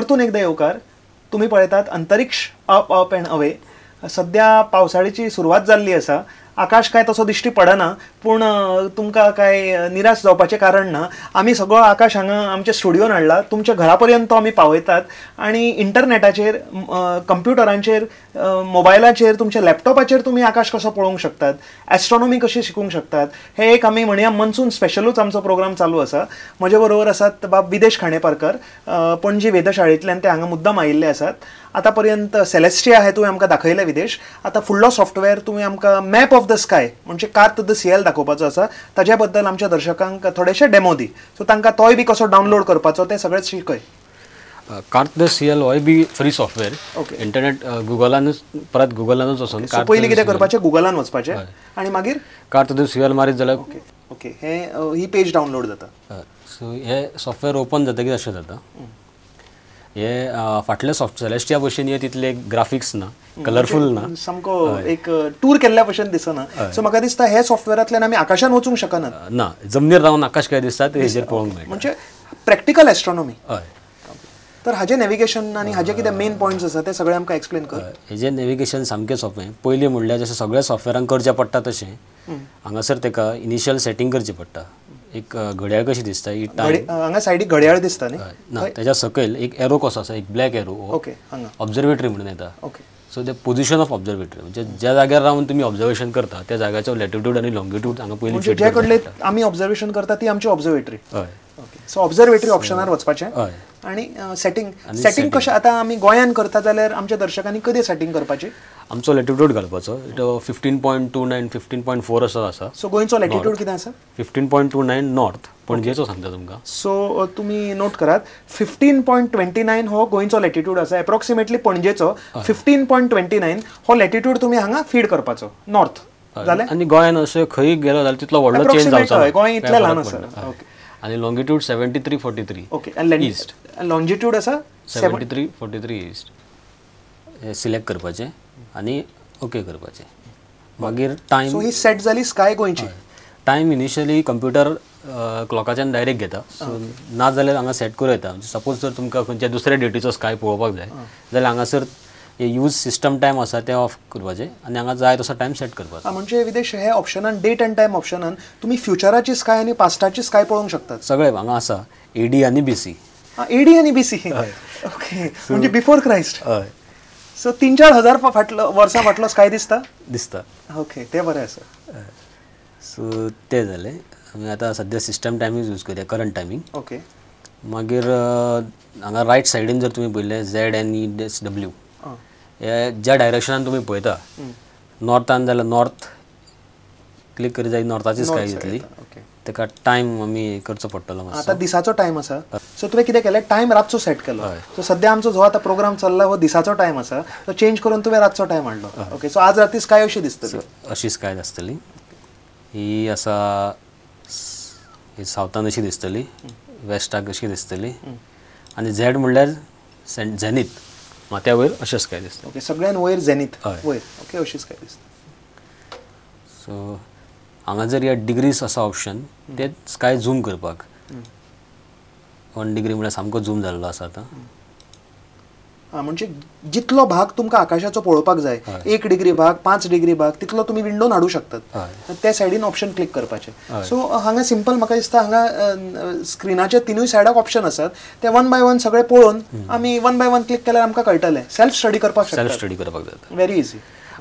परतून एकदा येवकार. तुमी पळयतात अंतरिक्ष अप अप अँड अवे. सध्या पावसाळीची सुरवात जाल्ली आसा. आकाश काय तसो दिश्टी पडना, पूण तुमकां काय निराश जावपाचें कारण ना. आमी सगळो आकाश हांगा आमच्या स्टुडियोन हाडला, तुमच्या घरा पर्यंत तो आमी पावयतात आनी इंटरनेटाचेर, कंप्युटरांचेर, मोबायलाचेर, तुमच्या लॅपटॉपाचेर तुमी आकाश कसो पळोवंक शकतात, एस्ट्रॉनॉमी कशी शिकूंक शकतात, हे एक आमी म्हणया मनसून स्पेशलूच आमचो प्रोग्राम चालू आसा. म्हजे बरोबर आसात बाब विदेश खांडेपारकर, पणजी वेधशाळेंतल्यान ते हांगा मुद्दाम आयिल्ले आसात. आतां पर्यंत सेलेस्टिया हे तुवें आमकां दाखयलें विदेश. आतां फुडलो सॉफ्टवेअर तुवें आमकां मॅप ऑफ the sky म्हणजे कार्त the CL दाखोवपाचो आसा. ताज्या बद्दल आमच्या दर्शकांक थोडेशे डेमो दी, सो तांकां तोय बी कसो डावनलोड करपाचो तें सगळें शिकय. कार्त the CL होय बी फ्री सॉफ्टवेअर. इंटरनेट गुगलानूच, परत गुगलानूच वचून पयलीं कितें करपाचें, गुगलान वचपाचें आनी मागीर कार्त the CL मारीत जाल्यार ओके ओके हे ही पेज डावनलोड जाता. सो हे सॉफ्टवेअर ओपन जातकीर अशें जाता. हे फाटले सॉफ्ट सेलेस्टिया भशेन हे तितले ग्राफिक्स ना, कलरफूल ना, सामको एक टूर केल्ल्या भशेन दिसना. सो म्हाका दिसता हे सॉफ्टवेअरांतल्यान आमी आकाशान वचूंक शकना, ना जमनीर रावन आकाश काय दिसता ते हेजेर पळोवंक मेळटा, म्हणजे प्रॅक्टिकल एस्ट्रॉनॉमी. हय. तर हाजे नॅविगेशन आनी हाजे कितें मेन पॉयंट्स आसा ते सगळे आमकां एक्सप्लेन कर. हेजें नॅविगेशन सामकें सोंपें. पयलीं म्हणल्यार जशें सगळ्या सॉफ्टवेअरांक करचें पडटा तशें हांगासर तेका इनिशियल सेटींग करची पडटा. एक घड्याळ कशी दिसता ही टायम, हांगा सायडीक घड्याळ दिसता न्ही, ना तेज्या सकयल एक एरो कसो आसा, एक ब्लॅक एरो, ओके, हांगा ऑब्जर्वेटरी म्हणून येता. ओके. सो ते पोझिशन ऑफ ऑब्जर्वेटरी म्हणजे ज्या जाग्यार रावन तुमी ऑब्जर्वेशन करता त्या जाग्याचो लॅटिट्यूड आनी लॉंगिट्यूड हांगा पयलीं म्हणजे जे कडले आमी ऑब्जर्वेशन करता ती आमची ऑब्जर्वेटरी. हय. ओके. सो ऑब्जर्वेटरी ऑप्शनार वचपाचें. हय. आनी सेटिंग, सेटिंग कशें आतां आमी गोंयान करता जाल्यार आमच्या दर्शकांनी कधी सेटिंग करपाची? आमचो लॅटिट्यूड घालपाचो, it 15.29 15.4 असो आसा. सो गोंयचो लॅटिट्यूड कितें आसा? 15.29 नॉर्थ, पणजेचो सांगता तुमकां. सो तुमी नोट करात, 15.29 हो गोंयचो लॅटिट्यूड आसा, एप्रोक्सिमेटली पणजेचो 15.29 हो लॅटिट्यूड तुमी हांगा फीड करपाचो नॉर्थ. जालें? आनी गोंयान अशें खंय गेलो जाल्यार तितलो व्हडलो चेंज जावचो, गोंय इतलें ल्हान आसा. ओके. आनी लॉंगिट्यूड 73.43. ओके. आनी ईस्ट लॉंजिट्यूड आसा 73.43 ईस्ट. हे सिलेक्ट करपाचें आनी ओके करपाचें. मागीर टायम, सो ही सेट जाली स्काय गोंयची. टायम इनिशियली कंप्युटर क्लॉकाच्यान डायरेक्ट घेता, सो ना जाल्यार हांगा सेट करूं येता. सपोज जर तुमकां खंयच्या दुसऱ्या डेटीचो स्काय पळोवपाक जाय जाल्यार हांगासर हे यूज सिस्टम टायम आसा ते ऑफ करपाचें आनी हांगा जाय तसो टायम सेट करपाचो. म्हणजे विदेश हे ऑप्शनान, डेट अँड टायम ऑप्शनान तुमी फ्युचराची स्काय आनी पास्टाची स्काय पळोवंक शकतात. सगळे हांगा आसा, एडी आनी बीसी. एडी आनी बीसी, ओके, म्हणजे बिफोर क्रायस्ट. हय. सो 3-4 हजार फाटलो वर्सां फाटलो स्काय दिसता दिसता. ओके, तें बरें आसा. सो तें जालें. आमी आतां सद्या सिस्टम टायमींग यूज करया, करंट टायमींग. ओके. मागीर हांगा रायट सायडीन जर तुमी पळयलें Z N E S W, हे ज्या डायरेक्शनान तुमी पळयता नॉर्थान जाल्यार नॉर्थ क्लिक करीत जाल्यार नॉर्थाची स्काय येतली. तेका टायम आमी करचो पडटलो. आतां दिसाचो टायम आसा, सो तुवें कितें केलें, टायम रातचो सेट केलो. सो सद्या आमचो जो आतां प्रोग्राम चल्ला हो दिसाचो टायम आसा, सो चेंज करून तुवें रातचो टायम हाडलो. ओके. सो आज राती स्काय अशी दिसतली, अशी स्काय आसतली. ही आसा, ही सावथान अशी दिसतली, वेस्टाक अशी दिसतली, आनी झेड म्हणल्यार झेनीथ माथ्या वयर अशें स्काय दिसता. ओके, सगळ्यान वयर झेनीथ वयर. ओके, अशी स्काय दिसता. सो हांगा जर ह्या डिग्रीज आसा ऑप्शन, ते स्काय झूम करपाक 1 डिग्री म्हळ्यार सामको झूम जाल्लो आसा आतां. म्हणजे जितलो भाग तुमकां आकाशाचो पळोवपाक जाय, 1 डिग्री भाग, 5 डिग्री भाग, तितलो तुमी विंडोन हाडूं शकतात. त्या सायडीन ऑप्शन क्लिक करपाचें. सो हांगा सिंपल म्हाका दिसता हांगा स्क्रिनाच्या तिनूय सायडाक ऑप्शन आसात, ते 1 बाय 1 सगळे पळोवन आमी 1 बाय 1 क्लिक केल्यार आमकां कळटलें. सेल्फ स्टडी करपाक शकतात, सेल्फ स्टडी करपाक जाता, व्हेरी इजी.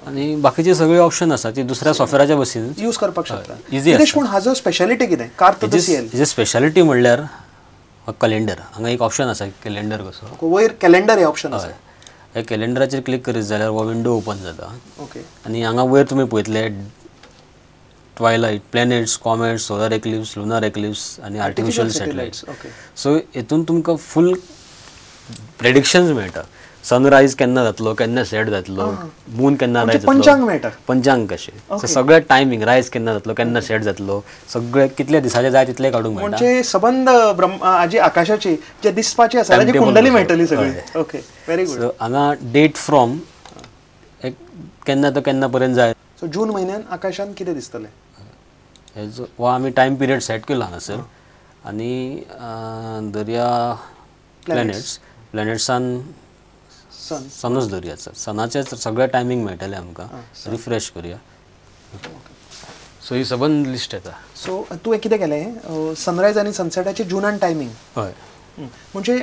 आनी बाकीचे सगळे ऑप्शन आसा ती दुसऱ्या सॉफ्टवेअराच्या बसीन यूज करपाक शकता, इजी. पूण हाजो स्पेशालिटी कितें? कार्त the CL हेजी स्पेशालिटी म्हणल्यार कॅलेंडर. हांगा एक ऑप्शन आसा कॅलेंडर कसो, वयर कॅलेंडर हे ऑप्शन आसा. हे कॅलेंडराचेर क्लिक करीत जाल्यार हो विंडो ओपन जाता. ओके. आनी हांगा वयर तुमी पळयतले twilight, planets, comets, solar eclipse, lunar eclipse आनी आर्टिफिशियल सॅटेलायट्स. सो हेतून तुमकां फूल प्रेडिक्शन्स मेळटा. सनरायज केन्ना जातलो, केन्ना सेट जातलो, मून केन्ना रायज जातलो, पंचांग मेळटा, पंचांग कशें, सगळे टायमींग, रायज केन्ना जातलो, केन्ना सेट जातलो, सगळे कितले दिसाचे जाय तितले काडूंक मेळटा. म्हणजे सबंद हाजी आकाशाची जे दिसपाची आसा ताजी कुंडली मेळटली सगळी. Okay, very good. हांगा डेट फ्रॉम एक केन्ना तो केन्ना पर्यंत जाय. सो जून म्हयन्यान आकाशान कितें दिसतलें हो आमी टायम पिरियड सेट केला हांगासर. आनी दर्या प्लॅनेट्स प्लॅनेट्सान सनूच धरुया. सनाचे सगळे टायमींग मेळटले आमकां. रिफ्रेश करूया. सो ही सबंद लिस्ट येता. सो तुवें कितें केलें, सनरायज आनी सनसेटाचे जुनान टायमींग. हय, म्हणजे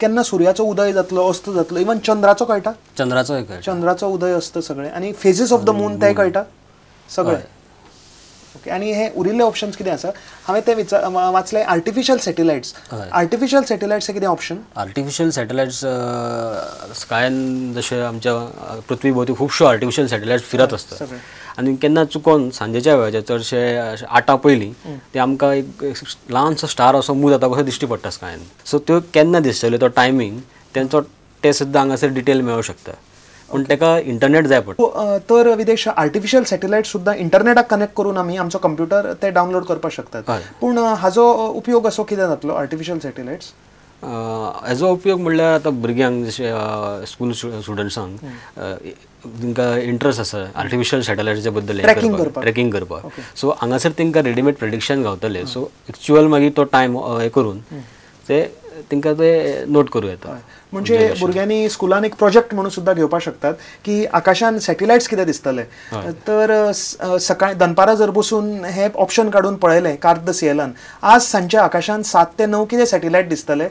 केन्ना सुर्याचो उदय जातलो, अस्त जातलो, इवन चंद्राचो कळटा, चंद्राचो कळटा, चंद्राचो उदय अस्त सगळें, आनी फेजीस ऑफ the moon ते कळटा सगळें. ओके, आनी हे उरिल्ले ऑप्शन्स कितें आसा? हांवें ते वाचले आर्टिफिशियल सॅटेलायट्स. आर्टिफिशियल सॅटेलायट्स हे कितें ऑप्शन? आर्टिफिशियल सॅटेलायट्स स्कायन जशें आमच्या पृथ्वी भोवती खुबश्यो आर्टिफिशियल सॅटेलायट्स फिरत आसतात आनी केन्ना चुकोन सांजेच्या वेळाचेर चडशे 8 पयलीं ते आमकां एक ल्हानसो स्टार असो मूव जाता कसो दिश्टी पडटा स्कायन. सो त्यो केन्ना दिसतल्यो तो टायमींग तेंचो ते सुद्दां हांगासर डिटेल मेळूंक शकता, पूण ताका इंटरनेट जाय पडटा. तर विदेश आर्टिफिशियल सॅटेलायट सुद्दां इंटरनेटाक कनेक्ट करून आमी आमचो कंप्युटर ते डावनलोड करपाक शकतात. पूण हाजो उपयोग असो कितें जातलो आर्टिफिशियल सॅटेलायट्स? हाजो उपयोग म्हणल्यार आतां भुरग्यांक जशें स्कूल स्टुडंट्सांक तांकां इंट्रस्ट आसा आर्टिफिशियल सॅटेलायट्सच्या बद्दल ट्रॅकिंग करपाक. सो हांगासर तांकां रेडीमेड प्रेडिक्शन गावतलें. सो एक्चुअल मागीर तो टायम हें करून ते तांकां ते नोट करूं येता. म्हणजे भुरग्यांनी स्कुलान एक प्रोजेक्ट म्हणून सुद्दां घेवपाक शकतात की आकाशान सॅटेलायट्स कितें दिसतले. तर सकाळी दनपारां जर बसून हे ऑप्शन काडून पळयलें कार्त the सिएलान, आज सांजच्या आकाशान 7 ते 9 कितें सॅटेलायट दिसतले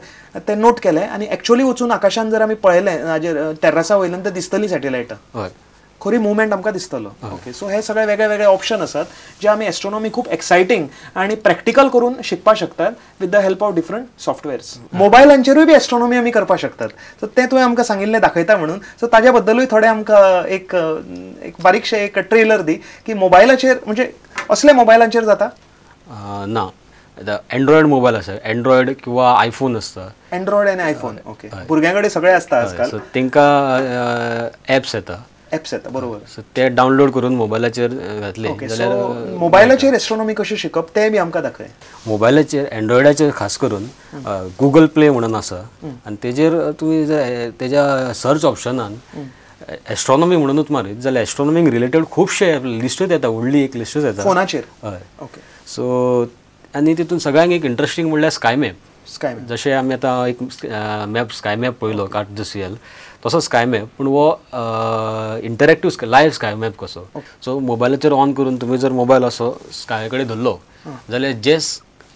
ते नोट केले आनी एक्चुअली वचून आकाशान जर आमी पळयलें हाजेर टेर्रसा वयल्यान तर दिसतली सॅटेलायटां, खरी मुवमेंट आमकां दिसतलो. ओके, सो हे सगळे वेगळे वेगळे ऑप्शन आसात जे आमी एस्ट्रोनॉमी खूब एक्सायटींग आनी प्रॅक्टिकल करून शिकपाक शकतात with the help of different softwares. मोबायलांचेरूय B astronomy आमी करपाक शकतात. सो तें तुवें आमकां सांगिल्लें दाखयता म्हणून, सो ताज्या बद्दलूय थोडें आमकां एक बारीकशें एक ट्रेलर दी की मोबायलाचेर म्हणजे असले मोबायलांचेर जाता ना. एंड्रॉयड मोबायल आसा, एंड्रॉयड किंवा आयफोन आसता. एंड्रॉयड आनी आयफोन, ओके, भुरग्यां कडेन सगळें आसता आजकाल. सो तांकां एप्स येता, एप्स येता, बरोबर. सो ते डावनलोड करून मोबायलाचेर घातले जाल्यार मोबायलाचेर एस्ट्रोनॉमी कशी शिकप तें बी आमकां दाखय. मोबायलाचेर एंड्रॉयडाचेर खास करून गुगल प्ले म्हणून आसा आनी तेजेर तुमी तेज्या सर्च ऑप्शनान एस्ट्रोनॉमी म्हणूनच मारीत जाल्यार एस्ट्रोनॉमीक रिलेटेड खुबशे लिस्टूच येता, व्हडली एक लिस्टूच येता फोनाचेर. हय, ओके. सो आनी तितून सगळ्यांक एक इंट्रस्टींग म्हणल्यार स्काय मॅप. स्काय मॅप जशें आमी आतां एक मॅप स्काय मॅप पळयलो कार्त the CL, तसो स्काय मॅप पूण हो इंटरॅक्टीव लायव्ह स्काय मॅप कसो. सो मोबायलाचेर ऑन करून तुमी जर मोबायल असो स्काय कडेन धरलो जाल्यार जे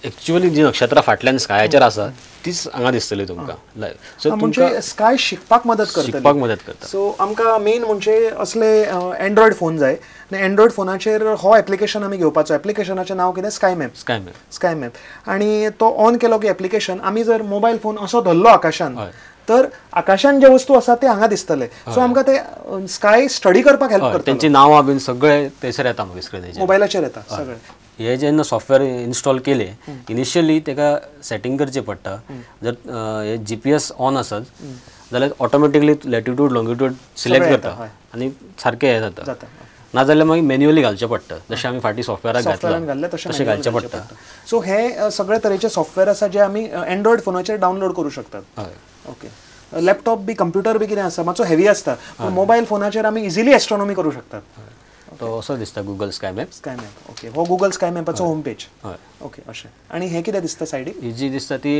एक्चुअली जी नक्षत्रां फाटल्यान स्कायाचेर आसा तीच हांगा दिसतली तुमकां लायव्ह. सो म्हणजे स्काय शिकपाक मदत करता, शिकपाक मदत करता. सो आमकां मेन म्हणजे असले एंड्रॉयड फोन जाय आनी एंड्रॉयड फोनाचेर हो एप्लिकेशन आमी घेवपाचो. एप्लिकेशनाचें नांव कितें? Sky map. Sky map. Sky map. आनी तो ऑन केलो की एप्लिकेशन आमी जर मोबायल फोन असो धरलो आकाशान तर आकाशान जे वस्तू आसा ते हांगा दिसतले. सो आमकां ते स्काय स्टडी करपाक हेल्प करता. तेंची नांवां बीन सगळे थंयसर येता मागीर स्क्रिनाचेर, मोबायलाचेर येता सगळे. हे जेन्ना सॉफ्टवेअर इन्स्टॉल केले इनिशियली ताका सेटिंग करचें पडटा. जर हे GPS on आसत जाल्यार ऑटोमॅटिकली लॅटिट्यूड लॉंगिट्यूड सिलेक्ट करता आनी सारकें हें जाता. नाजाल्यार मागीर मॅन्युअली घालचें पडटा, जशें आमी फाटीं सॉफ्टवेअराक घातलें तशें घालचें पडटा. सो हे सगळे तरेचे सॉफ्टवेअर आसा जे आमी एंड्रॉयड फोनाचेर डावनलोड करूं शकतात. ओके, लॅपटॉप बी कंप्युटर बी कितें आसा मातसो हेवी आसता, पूण मोबायल फोनाचेर आमी इजिली एस्ट्रोनॉमी करूं शकतात. तो असो दिसता Google sky map. Sky map, okay, हो गुगल स्काय मॅपाचो होम पेज. ओके, अशें. आनी हें कितें दिसता सायडीक? ही जी दिसता ती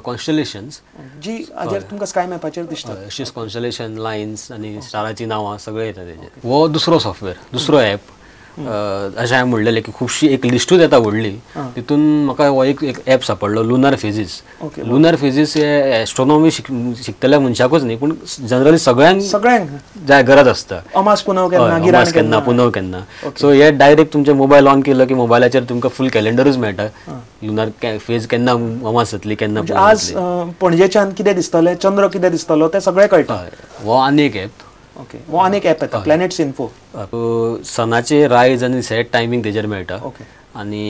कॉन्स्टलेशन्स जी हाजेर तुमकां स्काय मॅपाचेर दिसता. अशीच कॉन्स्टलेशन लायन्स आनी स्टाराचीं नांवां सगळें येता तेजेर. हो दुसरो सॉफ्टवेअर, दुसरो एप. अशें हांवें म्हणलेलें की खुबशी एक लिस्टूच येता व्हडली, तितून म्हाका हो एक एप सापडलो लुनार फेजीस. लुनार फेजीस हे एस्ट्रोनॉमी शिकतल्या मनशाकूच न्ही पूण जनरली सगळ्यांक सगळ्यांक जाय गरज आसता. अमास पुनव केन्ना, गिराण केन्ना, पुनव केन्ना. सो हे डायरेक्ट तुमचे मोबायल ऑन केलो की मोबायलाचेर तुमकां फूल कॅलेंडरूच मेळटा. लुनार फेज केन्ना अमास जातली, केन्ना आज पणजेच्यान कितें दिसतलें, चंद्र कितें दिसतलो तें सगळें कळटा. हो आनी एक एप. ओके, हो आनी एक एप येता प्लॅनेट्स इन्फो. सनाचे रायज आनी सेट टायमींग तेजेर मेळटा. आनी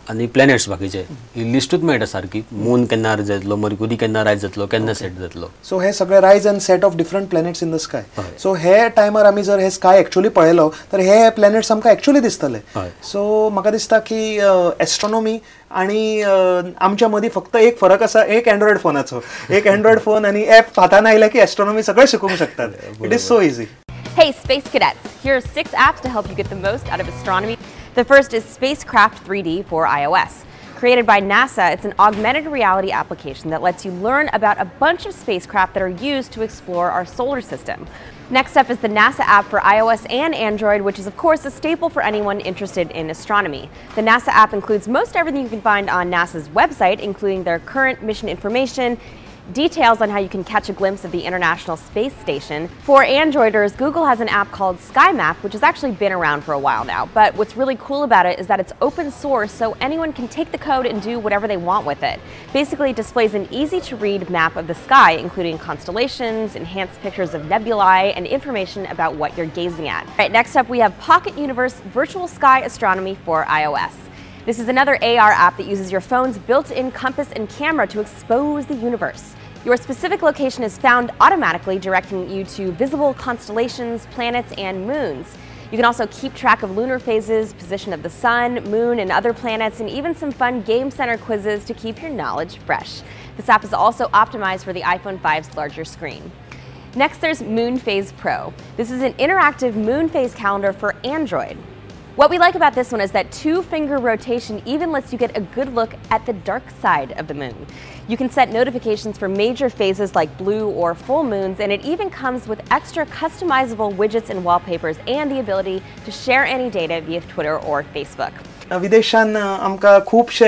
आनी प्लॅनेट्स बाकीचे ही लिस्टूच मेळटा सारकी. मून केन्ना रायज जातलो, मर्क्युरी केन्ना रायज जातलो, केन्ना सेट जातलो. सो हे सगळे rise and set of different planets in the sky. So हे टायमार आमी जर हे स्काय एक्चुअली पळयलो तर हे प्लॅनेट्स आमकां एक्चुअली दिसतले. सो म्हाका दिसता की एस्ट्रोनॉमी आनी आमच्या मदीं फक्त एक फरक आसा, एक एंड्रॉयड फोनाचो. एक एंड्रॉयड फोन आनी एप हातान आयले की एस्ट्रोनॉमी सगळें शिकूंक शकतात. It is so easy. Hey, Space Cadets! Here are 6 apps to help you get the most out of astronomy. The first is Spacecraft 3D for iOS. Created by NASA, it's an augmented reality application that lets you learn about a bunch of spacecraft that are used to explore our solar system. Next up is the NASA app for iOS and Android, which is of course a staple for anyone interested in astronomy. The NASA app includes most everything you can find on NASA's website, including their current mission information, details on how you can catch a glimpse of the International Space Station. For Androiders, Google has an app called SkyMap, which has actually been around for a while now. But what's really cool about it is that it's open source, so anyone can take the code and do whatever they want with it. Basically, it displays an easy-to-read map of the sky, including constellations, enhanced pictures of nebulae, and information about what you're gazing at. All right, next up we have Pocket Universe Virtual Sky Astronomy for iOS. This is another AR app that uses your phone's built-in compass and camera to expose the universe. Your specific location is found automatically, directing you to visible constellations, planets, and moons. You can also keep track of lunar phases, position of the sun, moon, and other planets, and even some fun game center quizzes to keep your knowledge fresh. This app is also optimized for the iPhone 5's larger screen. Next, there's Moonphase Pro. This is an interactive moon phase calendar for Android. What we like about this one is that two-finger rotation even lets you get a good look at the dark side of the moon. You can set notifications for major phases like blue or full moons, and it even comes with extra customizable widgets and wallpapers and the ability to share any data via Twitter or Facebook. विदेशान आमकां खुबशे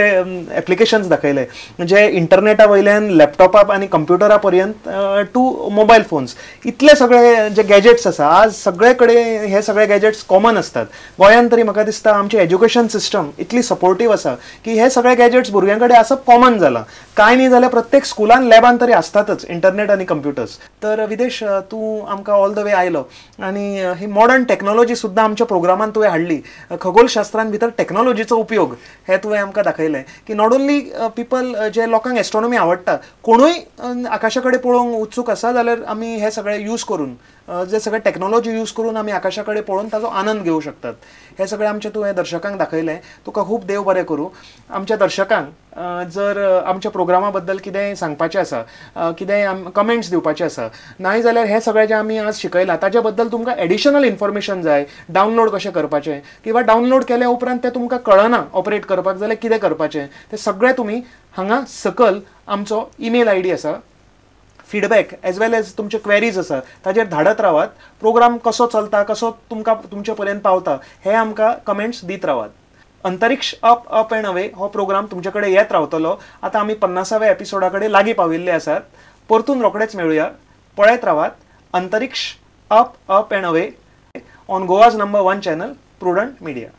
applications दाखयले म्हणजे इंटरनेटा वयल्यान लॅपटॉपा आनी कंप्युटरा पर्यंत two mobile phones इतले सगळे जे gadgets आसा आज सगळे कडेन हे सगळे गॅजेट्स कॉमन आसतात. गोंयांत तरी म्हाका दिसता आमची एज्युकेशन सिस्टम इतली सपोर्टीव आसा की हे सगळे गॅजेट्स भुरग्यां कडेन आसप कॉमन जाला. कांय न्ही जाल्यार प्रत्येक स्कुलान लॅबान तरी आसतातच इंटरनेट आनी कंप्युटर्स. तर विदेश तूं आमकां ऑल the way आयलो आनी ही मॉडर्न टॅक्नोलॉजी सुद्दां आमच्या प्रोग्रामान तुवें हाडली. खगोलशास्त्रान भितर टॅक्नोलॉजीचो उपयोग हे तुवें आमकां दाखयलें की not only people जे लोकांक एस्ट्रॉनॉमी आवडटा कोणूय आकाशा कडेन पळोवंक उत्सूक आसा जाल्यार आमी हे सगळे यूज करून जे सगळे टॅक्नोलॉजी यूज करून आमी आकाशा कडेन पळोवन ताजो आनंद घेवंक शकतात. हे सगळें आमचें तुवें दर्शकांक दाखयलें. तुका खूब देव बरें करूं. आमच्या दर्शकांक जर आमच्या प्रोग्रामा बद्दल कितेंय सांगपाचें आसा, कितेंय कमेंट्स दिवपाचे आसा, नाय जाल्यार हें सगळें जें आमी आज शिकयलां ताजे बद्दल तुमकां एडिशनल इन्फॉर्मेशन जाय, डावनलोड कशें करपाचें किंवा डावनलोड केल्या उपरांत तें तुमकां कळना ऑपरेट करपाक जाल्यार कितें करपाचें तें सगळें तुमी हांगा सकयल आमचो ईमेल I D आसा, फीडबॅक एज वेल एज तुमचे क्वेरीज आसा ताजेर धाडत रावात. प्रोग्राम कसो चलता, कसो तुमकां तुमचे पर्यंत पावता हे आमकां कमेंट्स दीत रावात. अंतरिक्ष अप अप अँड अवे हो प्रोग्राम तुमचे कडेन येत रावतलो. आतां आमी 50व्या एपिसोडा कडेन लागीं पाविल्ले आसात. परतून रोखडेच मेळुया. पळयत रावात Antariksh up up and away on Goa's number 1 channel Prudent Media.